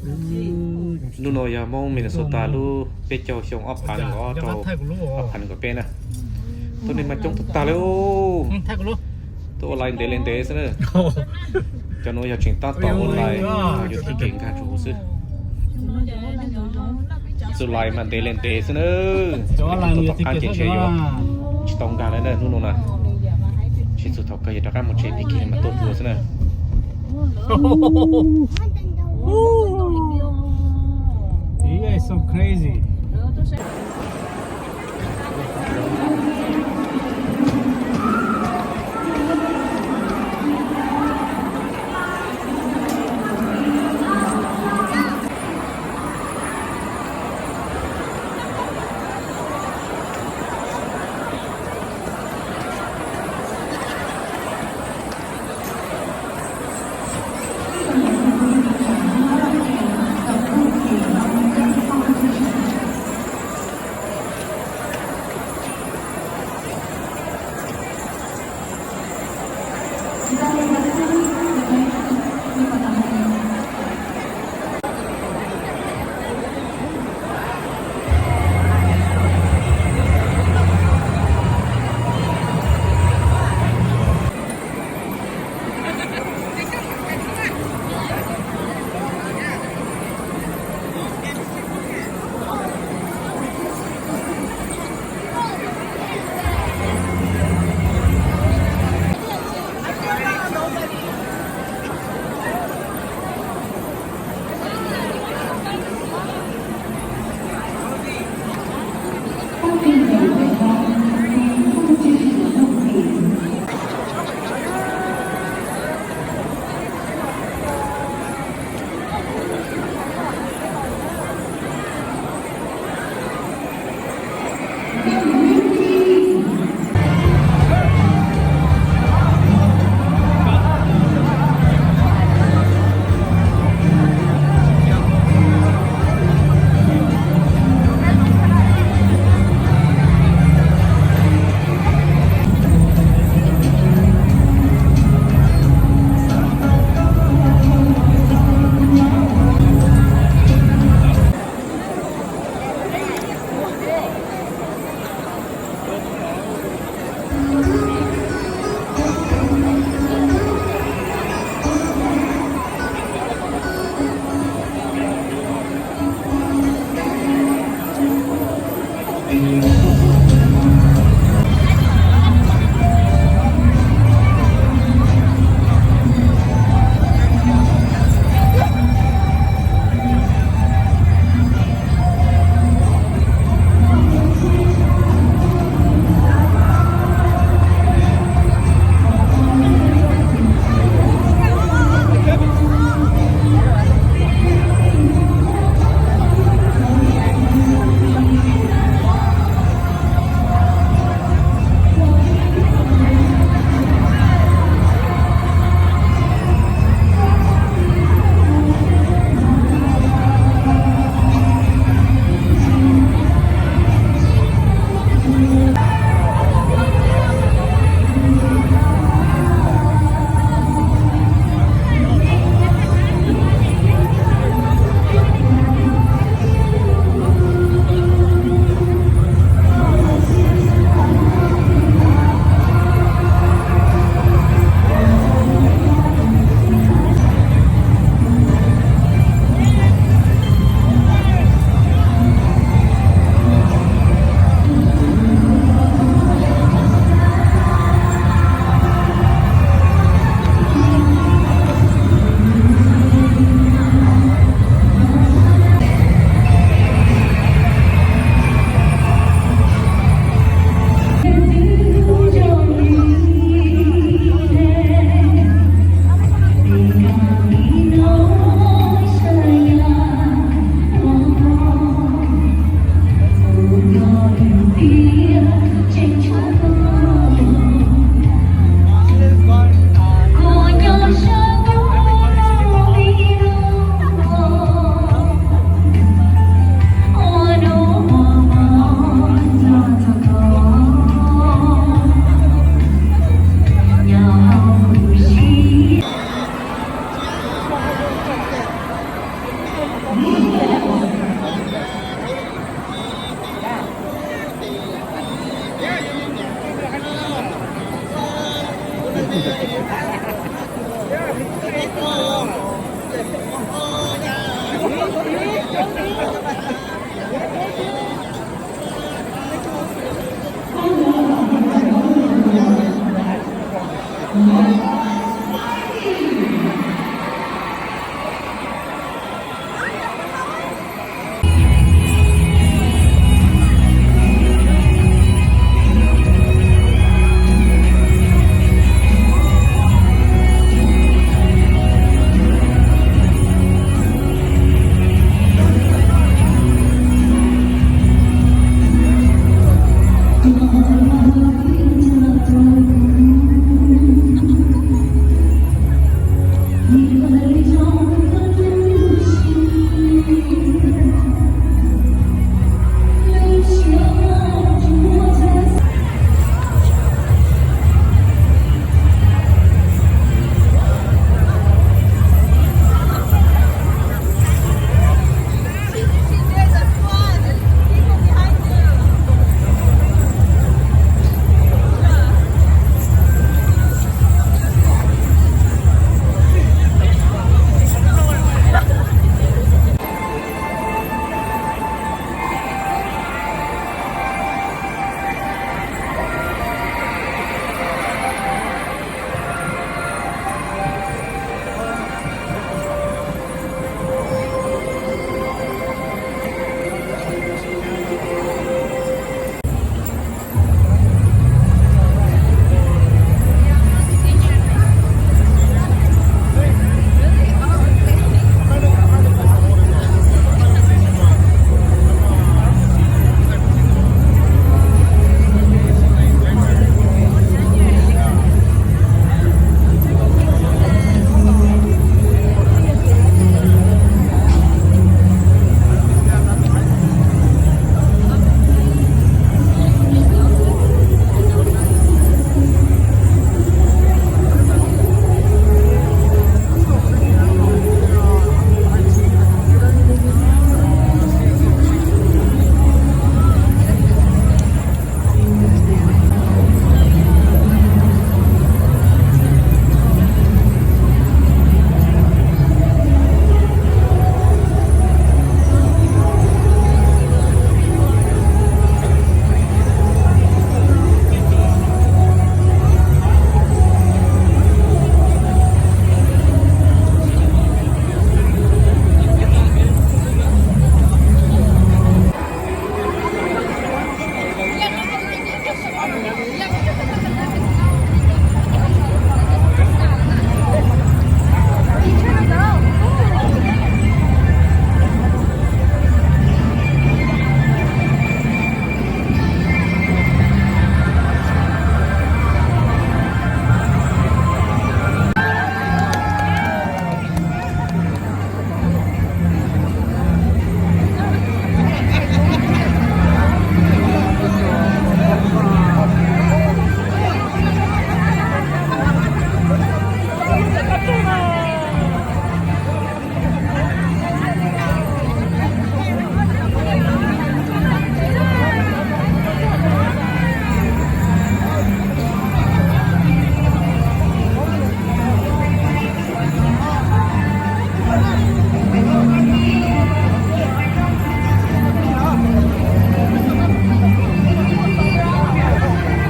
Hnub no yog Hmoob Minnesota lub peb caug xyoo ob phav nees nkaum ob rau ob phav nees nkaum peb na. Tuaj nej mas coob tag tag li. Tuaj ua lais ntev li ntev xwb na. Cov no yog tseem tab tom ua lais, yus tib kev nkag rau hauv xwb. Txus lais mas ntev li ntev xwb na. Tom qab ces ntshe yuav tsis tau nkag lawm na hnub no na. Tsis txug thaum kawg yog rov qab mus tsev tib kev mas tuaj dua xwb na.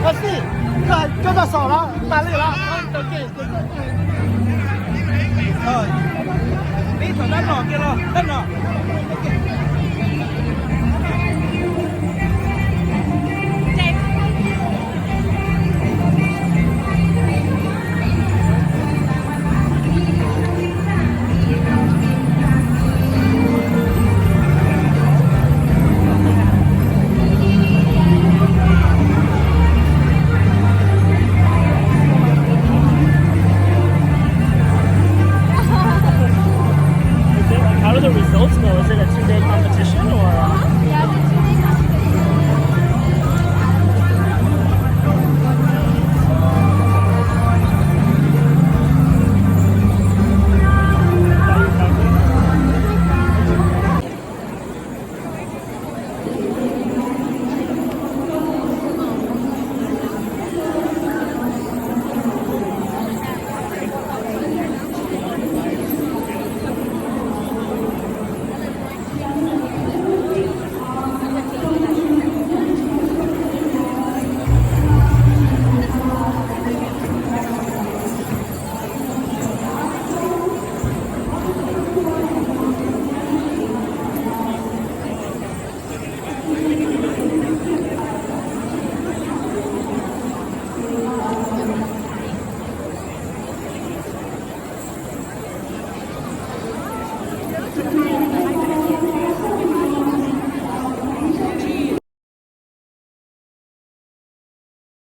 Tab sis koj hais koj tau xaus los tas li los. Peb thaum tab nom kiag los tab nom. How do the results go? Is it a two-day competition or?